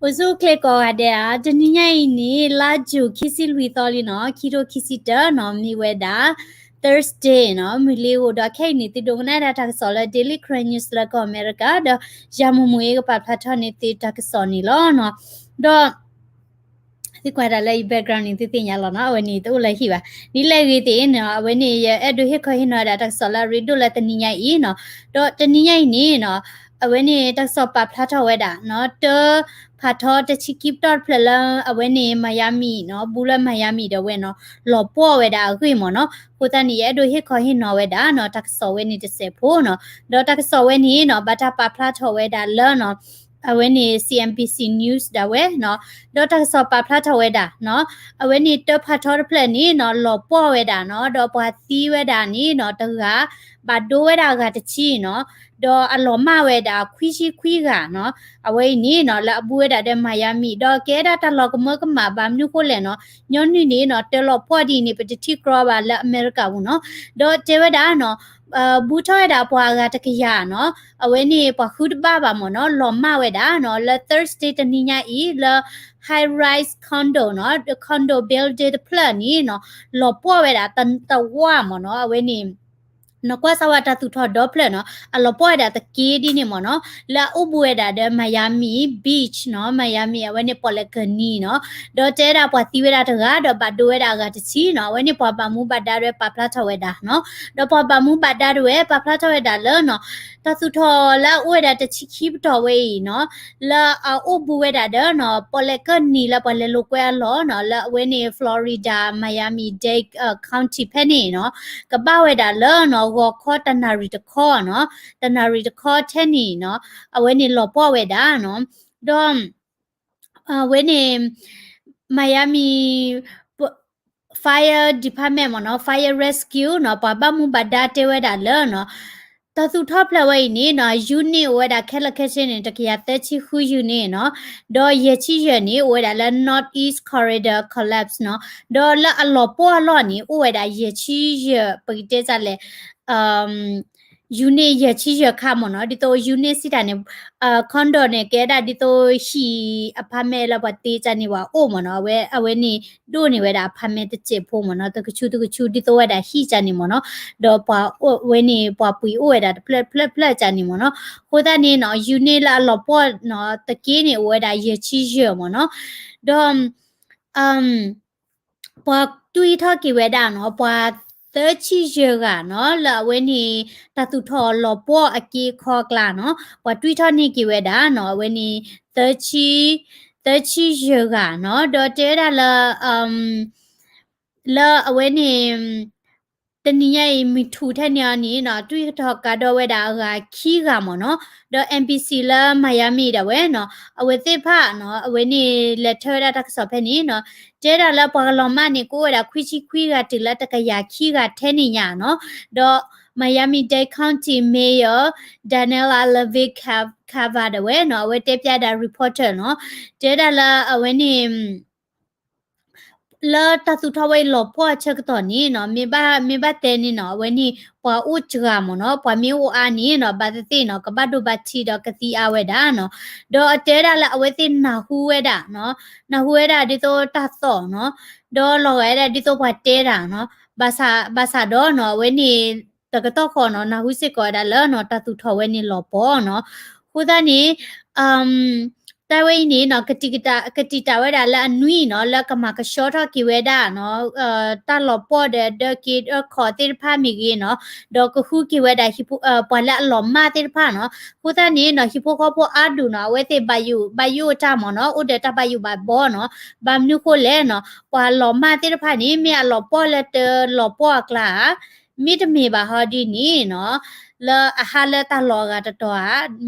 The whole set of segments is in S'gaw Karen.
အိၣ်ဆူၣ်အိၣ်ချ့ကိးဂၤဒဲးဧါ, တနံၤညါအံၤန့ၣ် လါယူၤ ခံဆံလွံၢ်သီလံနီၤ, ခံထိခံဆံတၢနီၤ, မ့ၢ်ဝဲဒၣ် Thursday နီၤ, မုၢ်လ့ၤဧိၤဒီး ခဲအံၤန့ၣ် သုဒိကနၣ်ဒၣ်တၢ်ကစီၣ်လၢ Daily Karen News လၢကီၢ်အမဲရကၤ, ဒီးယၤမုၢ်မုၢ်အံၤကပာ်ဖျါထီၣ်န့ၢ်သုတၢ်ကစီၣ်န့ၣ်လီၤနီၤ. ဒီး သုကွၢ်တၢ်လၢယ background န့ၣ် သုသ့ၣ်ညါလီၤနီၤ, အဝဲန့ၣ်တအိၣ်လၢဟံၣ်ဘၣ်. ဒ်လဲၣ်ဂ့ၤသ့ၣ်နီၤ, အဝဲန့ၣ် ယအဲၣ်ဒိးဟ့ၣ်ခီဟ့ၣ်နီၤဝဲဒၣ်တၢ်ကစီၣ်လၢအရ့ဒိၣ်လၢတနံၤညါအံၤနီၤ. ဒီးတနံၤညါအံၤန့ၣ်နီၤ, အဝဲန့ၣ်တၢ်ကစီၣ်ပာ်ဖျါထီၣ်ဝဲဒၣ်နီၤ, တၢ်ဖးထီတဆံခံပတီၢ်တဖျၢၣ်လၢအဝဲန့ၣ် Miami နီၤ, ဘူးလၢ Miami ဒီးဝဲနီၤ, လီၤပှီၢ်ဝဲဒၣ်အဂ့ၢ်မ့ၢ်နီၤ. အဃိသတးန့ၣ် ယအဲၣ်ဒိးဟ့ၣ်ခီဟ့ၣ်နီၤဝဲဒၣ်နီၤ, တၢ်ကစီၣ်ဝဲန့ၣ်တစဲးဖိနီၤ. ဒီးတၢ်ကစီၣ်ဝဲန့ၣ်နီၤ, ဘၣ်တၢ်ပာ်ဖျါထီၣ်ဝဲဒၣ်လၢနီၤ အဝဲန့ၣ် C N B C News ဒၣ်ဝဲနီၤ, ဒီးတၢ်ကစီၣ်ပာ်ဖျါထီၣ်ဝဲဒၣ်နီၤ, အဝဲန့ၣ်တၢ်ဖးထီတဖျၢၣ်န့ၣ်နီၤ, လီၤပှီၢ်ဝဲဒၣ်နီၤ, ဒီးပှၤသံဝဲဒၣ်န့ၣ်နီၤ, တဂၤ, ဘၣ်ဒိဝဲဒၣ်အဂၤတဆံနီၤ, ဒီးအလီၤမၢ်ဝဲဒၣ်ခွံဆံခွံဂၤနီၤ, အဝဲအံၤန့ၣ်နီၤ, လၢအဘူးဝဲဒၣ်ဒီး Miami ဒီးကဲဒၣ်တၢ်လီၤကမၢကမၣ်ဘၣ်မနုၤဃိလဲၣ်နီၤ, ညီနုၢ်န့ၣ်နီၤ, တၢ်လီၤပှီၢ်ဒ်အံၤန့ၣ် ပတထံၣ်ကြီဘၣ်လၢအမဲရကၤပူၤနီၤ, ဒီးတဲဝဲဒၣ်နီၤ ဘူးထီၣ်ဝဲဒၣ်ပှၤအဂၤတကယၤနီၤ, အဝဲန့ၣ်ပှၤဃုတဘၣ်ဘၣ်မ့ၢ်နီၤ, လီၤမၢ်ဝဲဒၣ်နီၤ, လၢ Thursday တနံၤညါအံၤ လၢ high rise condo နီၤ, condo building တဖျၢၣ်န့ၣ်နီၤ, လီၤပှီၢ်ဝဲဒၣ်တဝၢ်မ့ၢ်နီၤ, အဝဲန့ၣ် နကွၢ်စၢ်ဝဲတၢ်သူၣ်ထီၣ်ဒီဖျၢၣ်နီၤ, အလီၤပှီၢ်ဝဲဒၣ်တက့ဒ်န့ၣ်မ့ၢ်နီၤ, လၢအအိၣ်ဘူးဝဲဒၣ်ဒီး Miami Beach နီၤ, Miami အဝဲန့ၣ်ပီၣ်လဲၣ်ကၢၢ်နံၤနီၤ, ဒီးတဲဝဲဒၣ်ပှၤသံဝဲဒၣ်တဂၤ ဒီးဘၣ်ဒိဝဲဒၣ်အဂၤတဆံနီၤ, အဝဲန့ၣ်ပှၤဘၣ်မူဘၣ်ဒါဒၣ်ဝဲပာ်ဖျါထီၣ်ဝဲဒၣ်နီၤ, ဒီးပှၤဘၣ်မူဘၣ်ဒါဒၣ်ဝဲပာ်ဖျါထီၣ်ဝဲဒၣ်လၢနီၤ, တၢ်သူၣ်ထီၣ်လၢအအိၣ်ဝဲဒၣ်တဆံခံပတီၢ်ဝဲအံၤနီၤ, လၢအအိၣ်ဘူးဝဲဒၣ်ဒီးနီၤ, ပီၣ်လဲၣ်ကၢၢ်နံၤလၢပှၤလဲၤလိာ်ကွဲအလီၢ်နီၤ, လၢအဝဲန့ၣ် Florida Miami-Dade County ဖဲန့ၣ်နီၤ, ကဘၣ်ဝဲဒၣ်လၢနီၤ, ဂီၤခီတနၣ်ရံၣ်တခီနီၤ, တနၣ်ရံၣ်တခီထဲန့ၣ်နီၤ, အဝဲန့ၣ်လီၤပှီၢ်ဝဲဒၣ်နီၤ, ဒီး အဝဲန့ၣ် Miami Fire Department မ့ၢ်နီၤ, Fire Rescue နီၤ, ပှၤဘၣ်မူဘၣ်ဒါတဲဝဲဒၣ်လၢနီၤ, တၢ်သူၣ်ထီၣ်ဖျၢၣ်ဝဲအံၤန့ၣ်နီၤ, unit အိၣ်ဝဲဒၣ်ခဲလၢာ်ခဲဆ့န့ၣ် တကယၤသၢဆံဃု unit နီၤ, ဒီးယဲၢ်ဆံယဲၢ်န့ၣ် အိၣ်ဝဲဒၣ်လၢ Northeast Corridor Collapse နီၤ, ဒီးလၢအလီၤပှီၢ်အလီၢ်န့ၣ် အိၣ်ဝဲဒၣ်ယဲၢ်ဆံယဲၢ် ပကတဲစ့ၢ်လဲၣ် unit ယဲၢ်ဆံယဲၢ်ခါမ့ၢ်နီၤ, ဒ်သိး unit စံးတၢ်န့ၣ် condo န့ၣ် ကဲဒၣ်ဒ်သိးဟံၣ် apartment လၢပှၤတ့ကၢ်န့ၣ် ပှၤအိၣ်မ့ၢ်နီၤ, အဝဲ အဝဲန့ၣ် ဒိၣ်န့ၢ်ဝဲဒၣ် apartment တစဲးဖိမ့ၢ်နီၤ, တကဆူတကဆူဒ်သိးဝဲဒၣ်ဟံၣ်ကၢ်န့ၣ်မ့ၢ်နီၤ, ဒီးပှၤအိၣ်ဝဲန့ၣ် ပှၤပှ့ၤအိၣ်ဝဲဒၣ်တဖျၢၣ်ဖျၢၣ်ဖျၢၣ်ကၢ်န့ၣ်မ့ၢ်နီၤ, အဃိသတးန့ၣ်နီၤ unit လၢအလီၤပှီၢ်နီၤ တက့န့ၣ် အိၣ်ဝဲဒၣ်ယဲၢ်ဆံယဲၢ်မ့ၢ်နီၤ, ဒီး ပှၤတွံၢ်ထီၣ်က့ၤဝဲဒၣ်နီၤ, ပှၤသၢဆံယဲၢ်ဂၤနီၤ, လၢအဝဲန့ၣ် တၢ်သူၣ်ထီၣ်လီၤပှီၢ်အက့အခီအကျါနီၤ, ပှၤတွံၢ်ထီၣ်န့ၢ်က့ၤဝဲဒၣ်နီၤ, အဝဲန့ၣ် သၢဆံ သၢဆံယဲၢ်ဂၤနီၤ, ဒီးတဲဝဲဒၣ်လၢ လၢအဝဲန့ၣ် တနံၤညါအံၤ မုၢ်ထူၣ်ထဲန့ၣ်အီၤန့ၣ်နီၤ, တွံၢ်ထီၣ်ကဒီးဝဲဒၣ်အဂၤခံဂၤမ့ၢ်နီၤ, ဒီး N B C လၢ Miami ဒၣ်ဝဲနီၤ, အဝဲသ့ၣ်တဖၣ်နီၤ, အဝဲန့ၣ်လဲၤထၢဝဲဒၣ်တၢ်ကစီၣ်ဖဲန့ၣ်နီၤ, တဲဒၣ်လၢပှၤကလီၤမၢ်န့ၣ် ကအိၣ်ဝဲဒၣ်ခွံဆံခွံဂၤတုၤလၢတကယၤခံဂၤထဲန့ၣ်ညါနီၤ, ဒီး Miami-Dade County Mayor Daniella Levine Cava ဒၣ်ဝဲနီၤ, အဝဲတဲဖျါဒၣ် reporter နီၤ, တဲဒၣ်လၢအဝဲန့ၣ် လၢတၢ်သူၣ်ထီၣ်ဝဲအံၤလီၤပှီၢ်အဆၢကတီၢ်န့ၣ်နီၤ, မ့ၢ်ဘၣ် မ့ၢ်ဘၣ်တဲန့ၣ်နီၤ, အဝဲန့ၣ် ပှၤအိၣ်စှၤမ့ၢ်နီၤ, ပှၤမ့ၢ်အိၣ်အါန့ၣ်နီၤ, ဘၣ်သ့ၣ်သ့ၣ်နီၤ, ကဘၣ်ဒိဘၣ်ထံးဒီးကသံအါဝဲဒၣ်နီၤ, ဒီးအတဲဒၣ်လၢအဝဲသ့ၣ်နၢ်ဟူဝဲဒၣ်နီၤ, နၢ်ဟူဝဲဒၣ်ဒ်သိးတၢ်သီၣ်နီၤ, ဒီးလီၤဂာ်ဝဲဒၣ်ဒ်သိးပှၤတဲတၢ်နီၤ, ဘၣ်ဆၣ် ဘၣ်ဆၣ်ဒီးနီၤ, အဝဲန့ၣ် တကတီၢ်ဃီနီၤ, နၢ်ဟူစ့ၢ်ကီးဝဲဒၣ်လၢနီၤ, တၢ်သူၣ်ထီၣ်ဝဲန့ၣ်လီၤပှီၢ်နီၤ, အဃိသတးန့ၣ် တၢ်ဝဲအံၤန့ၣ်နီၤ, ကတံာ်တာ်ဝဲဒၣ်လၢအနွံနီၤ, လၢကမၤကဆှီထီၣ်က့ၤဝဲဒၣ်နီၤ, တၢ်လီၤပှီၢ်ဒီး ဒၢက့ၤဒၢခီၣ်သ့ၣ်တဖၣ်မ့ၢ်ဂ့ၤနီၤ, ဒီးကဃုက့ၤဝဲဒၣ် ပှၤလၢအလီၤမၢ်သ့ၣ်တဖၣ်နီၤ, အဃိသတးန့ၣ်နီၤ, ဟံၣ်ဖိဃီဖိအါဒူၣ်နီၤ, အဝဲသ့ၣ်ဘၣ်ယိၣ် ဘၣ်ယိၣ်တၢ်မ့ၢ်နီၤ, အိၣ်ဒီးတၢ်ဘၣ်ယိၣ်ဘၣ်ဘီနီၤ, ဘၣ်မနုၤဃိလဲၣ်နီၤ, ပှၤလီၤမၢ်သ့ၣ်တဖၣ်န့ၣ် မ့ၢ်အလီၤပှီၢ်လၢတလီၤပှီၢ်အကျါဧါ, မ့တမ့ၢ်ဘၣ်ဟီဒ်န့ၣ်နီၤ, လၢအဟးလၢတၢ်လီၢ်အဂၤတတီၤဧါ,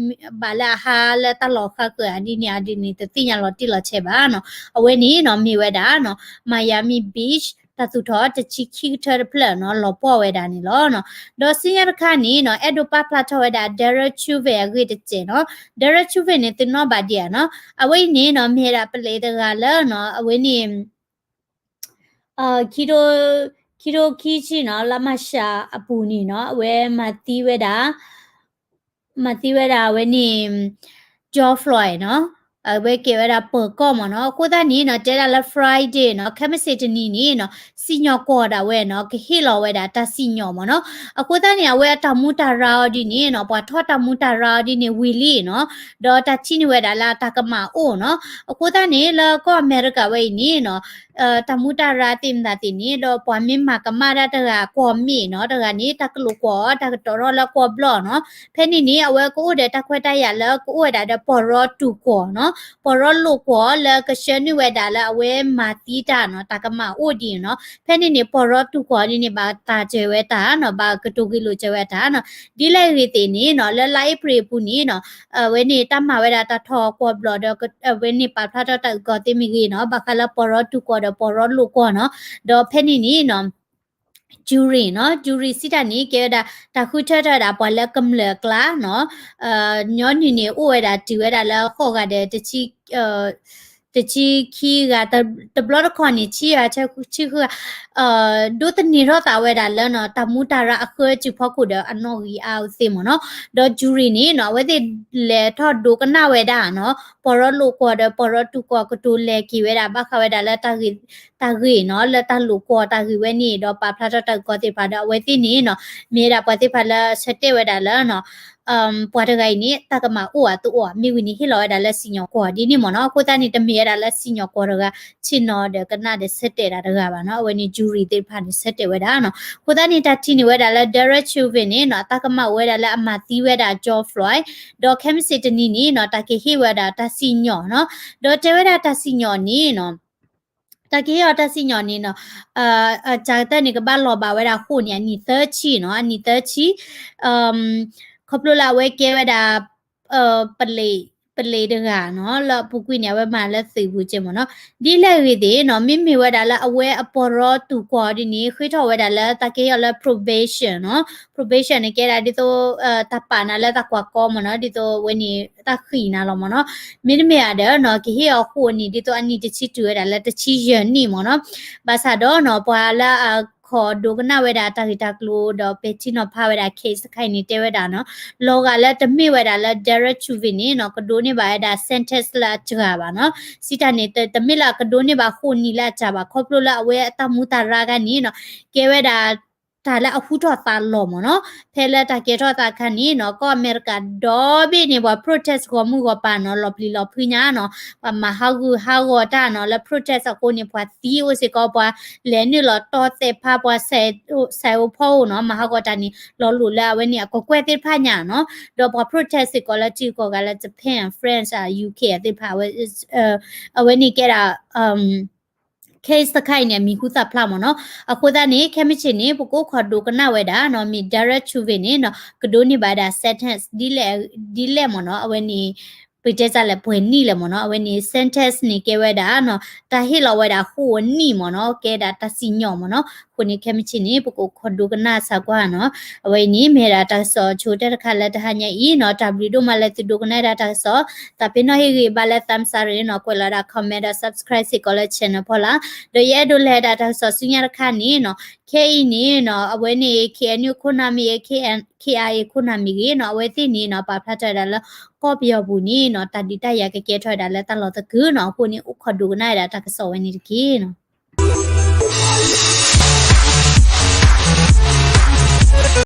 ဘၣ်လၢအဟးလၢတၢ်လီၢ်ဃါဃၢၤဧါဒ်န့ၣ်ဧါဒ်န့ၣ် တသ့ၣ်ညါလီၤတံၢ်လီၤဆဲးဘၣ်နီၤ. အဝဲန့ၣ်နီၤ မ့ၢ်ဝဲဒၣ်နီၤ Miami Beach တၢ်သူၣ်ထီၣ်တဆံခံကထၢတဖျၢၣ်နီၤ လီၤပှီၢ်ဝဲဒၣ်န့ၣ်လီၤ. ဒီးဆူညါတခါန့ၣ်နီၤ အဲၣ်ဒိးပာ်ဖျါထီၣ်ဝဲဒၣ် Derek Chauvin အဂ့ၢ်တစဲးနီၤ. Derek Chauvin န့ၣ် သုနီၣ်ဘၣ်ဒံးဧါနီၤ. အဝဲအံၤန့ၣ်နီၤ မ့ၢ်ဝဲဒၣ်ပလံးတဂၤလၢနီၤ အဝဲန့ၣ် ခံထိ ခံထိခံဆံနီၤ လါမၢ်ၡးအပူၤန့ၣ်နီၤ အဝဲမၤသံဝဲဒၣ် မၤသံဝဲဒၣ်အဝဲန့ၣ် George Floyd နီၤ. အဝဲကဲဝဲဒၣ်ပၢၤကီၢ်မ့ၢ်နီၤ. အဃိသတးန့ၣ်နီၤ တဲဒၣ်လၢ Friday နီၤ ခဲမုၢ်ဆ့ၣ်တနံၤန့ၣ်နီၤ စံၣ်ညီၣ်ကွီၢ်ဒၣ်ဝဲနီၤ ကဟ့ၣ်လီၤဝဲဒၣ်တၢ်စံၣ်ညီၣ်မ့ၢ်နီၤ. အဃိသတးန့ၣ် အဝဲအတၢ်မူတၢ်ရၤအီၤဒ်န့ၣ်နီၤ ပှၤထီၣ်တၢ်မူတၢ်ရၤအီၤဒ်န့ၣ်ဝံၤလံနီၤ ဒီးတၢ်ထံၣ်န့ၢ်ဝဲဒၣ်လၢအတၢ်ကမၣ်အိၣ်နီၤ. အဃိသတးန့ၣ် လၢကီၢ်အမဲရကၤဝဲအံၤန့ၣ်နီၤ တၢ်မူတၢ်ရၤသ့ၣ်မတၤသ့ၣ်န့ၣ် ဒီးပှၤမ့ၢ်မၤကမၣ်ဒၣ်တဂၤကွီၢ်မ့ၣ်နီၤ တဂၤန့ၣ် တၢ်ကလိာ်ကွီၢ်အီၤ တၢ်ကတီၤထီၣ်လၢကွီၢ်ဘျီၣ်နီၤ. ဖဲန့ၣ်န့ၣ် အဝဲကအိၣ်ဒီးတၢ်ခွဲးတၢ်ယာ်လၢကအိၣ်ဝဲဒၣ်ဒီးပီၢ်ရီတူၢ်ကွီၢ်နီၤ ပီၢ်ရီလိာ်ကွီၢ်လၢကဆှၢနုာ်ဝဲဒၣ်လၢအဝဲမၤသံတၢ်နီၤ တၢ်ကမၣ်အိၣ်ဒ်နီၤ. ဖဲန့ၣ်န့ၣ် ပီၢ်ရီတူၢ်ကွီၢ်ဒ်န့ၣ် ဘၣ်တၢ်စၢၤဝဲတၢ်နီၤ ဘၣ်ကတိၤဂ့ၤလိာ်စၢၤဝဲတၢ်နီၤ. ဒ်လဲၣ်ဂ့ၤသ့ၣ်န့ၣ်နီၤ လၢလါအ့ဖြ့ၣ်အပူၤန့ၣ်နီၤ အဝဲန့ၣ်တၢ်မၤဝဲဒၣ်တၢ်ထီၣ်ကွီၢ်ဘျီၣ်ဒီး အဝဲန့ၣ်ပာ်ဖျါထီၣ်တၢ်အုၣ်ကီၤသ့မ့ၢ်ဂ့ၤနီၤ ဘၣ်ဃးလၢပီၢ်ရီတူၢ်ကွီၢ်ဒီးပီၢ်ရီလိာ်ကွီၢ်နီၤ. ဒီးဖဲန့ၣ်န့ၣ်နီၤ jury နီၤ jury စံးတၢ်န့ၣ် ကဲဝဲဒၣ်တၢ်ဃုထၢထီၣ်ဝဲဒၣ်ပှၤလၢကမျၢၢ်အကျါနီၤ ညီနုၢ်န့ၣ် အိၣ်ဝဲဒၣ်တုၤဝဲဒၣ်လၢဃိးဂၤဒီး တဆံခံဂၤ တဘျီတခီၣ်န့ၣ် ဆံဂၤ ဆံဃုဂၤ ဒိးသန့ၤထီၣ်သးဝဲဒၣ်လၢနီၤ တၢ်မူတၢ်ရၤအဃၢအစုဖီခိၣ်ဒီးအနီၣ်ဂံၢ်အါအသ့ၣ်မ့ၢ်နီၤ. ဒီး jury န့ၣ်နီၤ အဝဲသ့ၣ်လဲၤထီၣ်ဒိကနၣ်ဝဲဒၣ်နီၤ ပီၢ်ရီလိာ်ကွီၢ်ဒီးပီၢ်ရီတူၢ်ကွီၢ်ကတိၤလဲၤက့ၤဝဲဒၣ် ဘၣ်ဃးဝဲဒၣ်လၢ တၢ်ဂ့ၢ်နီၤ လၢတၢ်လိာ်ကွီၢ်တၢ်ဂ့ၢ်ဝဲန့ၣ် ဒီးပာ်ဖျါထီၣ်တၢ်အုၣ်ကီၤသ့ၣ်တဖၣ်ဒီး အဝဲသ့ၣ်န့ၣ်နီၤ မ့ၢ်ဝဲဒၣ်ပှၤသ့ၣ်တဖၣ်လၢဆၢတဲာ်ဝဲဒၣ်လၢနီၤ ပှၤတဂၤအံၤန့ၣ် တၢ်ကမၣ်အိၣ်ဧါတအိၣ်ဧါ မ့ၢ်ဝံၤန့ၣ် ဟ့ၣ်လီၤဝဲဒၣ်လၢစံၣ်ညီၣ်ကွီၢ်ဒ်န့ၣ်မ့ၢ်နီၤ. အဃိသတးန့ၣ် တမ့ၢ်ဝဲဒၣ်လၢစံၣ်ညီၣ်ကွီၢ်တဂၤ ဆ့ၣ်နီၤဒီးကနၣ်ဒီးဆၢတဲာ်ဒၣ်တဂၤဘၣ်နီၤ. အဝဲန့ၣ် jury သ့ၣ်တဖၣ်န့ၣ် ဆၢတဲာ်ဝဲဒၣ်နီၤ. အဃိသတးန့ၣ် တၢ်ထံၣ်န့ၢ်ဝဲဒၣ်လၢ Derek Chauvin န့ၣ်နီၤ တၢ်ကမၣ်အိၣ်ဝဲဒၣ်လၢအမၤသံဝဲဒၣ် George Floyd ဒီးခဲမုၢ်ဆ့ၣ်တနံၤန့ၣ်နီၤ တၢ်ကဟ့ၣ်ဝဲဒၣ်တၢ်စံၣ်ညီၣ်နီၤ. ဒီးတဲဝဲဒၣ်တၢ်စံၣ်ညီၣ်န့ၣ်နီၤ တၢ်ကဟ့ၣ်အီၤတၢ်စံၣ်ညီၣ်န့ၣ်နီၤ အကတၢၢ်န့ၣ် ကဘၣ်လီၤဘၣ်ဝဲဒၣ်ဃိၣ်န့ၣ် အနံၣ်သၢဆံနီၤ အနံၣ်သၢဆံ ခီဖျိလၢအဝဲကဲဝဲဒၣ် ပလံၤ ပလံၤတဂၤနီၤ လၢအပူၤကွံာ်န့ၣ် အဝဲမၤလၢသုးပူၤကဲမ့ၢ်နီၤ. ဒ်လဲၣ်ဂ့ၤသ့ၣ်နီၤ မ့မ့ၢ်ဝဲဒၣ်လၢအဝဲအပီၢ်ရီတူၢ်ကွီၢ်ဒ်န့ၣ် ဃ့ထီၣ်ဝဲဒၣ်လၢတၢ်ကဟ့ၣ်အီၤလၢ probation နီၤ probation န့ၣ် ကဲဒၣ်ဒ်သိး တၢ်ပာ်နၤလၢတၢ်ကွၢ်ကီမ့ၢ်နီၤ ဒ်သိးဝဲန့ၣ် တၢ်ဃံးနၤလီၤမ့ၢ်နီၤ. မ့တမ့ၢ်ဧါဒီးနီၤ ကဟ့ၣ်အီၤဃိၣ်န့ၣ် ဒ်သိးအနံၣ်တဆံတုၤဝဲဒၣ်လၢတဆံယဲၢ်နံၣ်မ့ၢ်နီၤ. ဘၣ်ဆၣ်ဒီးနီၤ ပှၤလၢအခီၣ်ဒိကနၣ်ဝဲဒၣ်တၢ်ဂ့ၢ်တၢ်ကျိၤဒီးပဲာ်ထံနီၤဖးဝဲဒၣ် case တခါအံၤန့ၣ် တဲဝဲဒၣ်နီၤ လီၤဂာ်လၢတမ့ၢ်ဝဲဒၣ်လၢ Derek Chauvin န့ၣ်နီၤ ကဒိးန့ၢ်ဘၣ်ဝဲဒၣ် sentence လၢအစှၤဘၣ်နီၤ. စံးတၢ်န့ၣ် တမ့ၢ်လၢအကဒိးန့ၢ်ဘၣ်ဃိၣ်နံၣ်လၢအစှၤဘၣ် ခီဖျိလၢအဝဲအတၢ်မူတၢ်ရၤခါန့ၣ်နီၤ ကဲဝဲဒၣ် တၢ်လၢအဟူထီၣ်သးလီၤမ့ၢ်နီၤ. ဖဲလၢတၢ်ကဲထီၣ်သးခါန့ၣ်နီၤ ကီၢ်အမဲရကၤဒီဘ့ၣ်န့ၣ် ပှၤ protest ဂီၤမုၢ်ဂီၤပၤနီၤ လီၤပျံၤလီၤဖုးညါနီၤ ပှၤမၤဟးဂူာ်ဟးဂီၤတၢ်နီၤ လၢ protest အဃိန့ၣ် ပှၤသံအိၣ်စ့ၢ်ကီး ပှၤလဲၤနုာ်လီၤတီၢ်သဲးဖး ပှၤ စဲးအိၣ်ဖီအိၣ်နီၤ မၤဟးဂီၤတၢ်န့ၣ် လီၤလိာ်လၢအဝဲန့ၣ် အကကွဲၢ်သ့ၣ်တဖၣ်ညါနီၤ. ဒီးပှၤ protest စ့ၢ်ကီးလၢထံဂုၤကီၢ်ဂၤလၢ Japan, France, UK သ့ၣ်တဖၣ် အဝဲန့ၣ်ကဲဒၣ် case တခါအံၤန့ၣ် အမံၤဟူသၣ်ဖျါမ့ၢ်နီၤ. အဃိသတးန့ၣ် ခဲမုၢ်ဆ့ၣ်န့ၣ် ပကအိၣ်ခိးဒိကနၣ်ဝဲဒၣ်နီၤ မ့ၢ် Derek Chauvin န့ၣ်နီၤ ကဒိးန့ၢ်ဘၣ်ဝဲဒၣ် sentence ဒ်လဲၣ်မ့ၢ်နီၤ အဝဲန့ၣ် ပတဲတၢ်လဲၣ် ပှဲၤနံၣ်လဲၣ်မ့ၢ်နီၤ အဝဲန့ၣ် sentence န့ၣ် ကဲဝဲဒၣ်နီၤ တၢ်ဟ့ၣ်လီၤဝဲဒၣ်ဃိၣ်နံၣ်မ့ၢ်နီၤ ကဲဒၣ်တၢ်စံၣ်ညီၣ်မ့ၢ်နီၤ. အဃိန့ၣ် ခဲမုၢ်ဆ့ၣ်န့ၣ် ပကအိၣ်ခိးဒိကနၣ်စၢ်ကွၢ်နီၤ. အဝဲအံၤန့ၣ် မ့ၢ်ဒၣ်တၢ်ကစီၣ်အဆိကတၢၢ်တခါလၢတဟါညါအံၤနီၤ တၢ်ဘျုးဒိၣ်မးလၢသုဒိကနၣ်ဒၣ်တၢ်ကစီၣ် သးပ့ၤနီၣ်ဟ့ၣ်ဂံၢ်ဘါလၢ thumbs up နီၤ ကွဲးလီၤဒၣ် comment ဒီး subscribe စ့ၢ်ကီးလၢ channel ဖီလာ် ဒီးယအဲၣ်ဒိးလဲၤဒၣ်တၢ်ကစီၣ်ဆူညါတခါန့ၣ်နီၤ ခဲအံၤန့ၣ်နီၤ အဝဲန့ၣ် KNU ခိၣ်နၢ်မ့ၢ်ဂ့ၤ KIA ခိၣ်နၢ်မ့ၢ်ဂ့ၤနီၤ အဝဲသ့ၣ်န့ၣ်နီၤ ပာ်ဖျါထီၣ်ဝဲဒၣ်လၢ ကီၢ်ပယီၤပူၤန့ၣ်နီၤ တၢ်ဒုးတၢ်ယၤကကဲထီၣ်ဝဲဒၣ်လၢတၢ်လီၢ်သကုၤနီၤ အဃိန့ၣ် အိၣ်ခိးဒိကနၣ်ဝဲဒၣ်တၢ်ကစီၣ်ဝဲန့ၣ်တက့ၢ်နီၤ.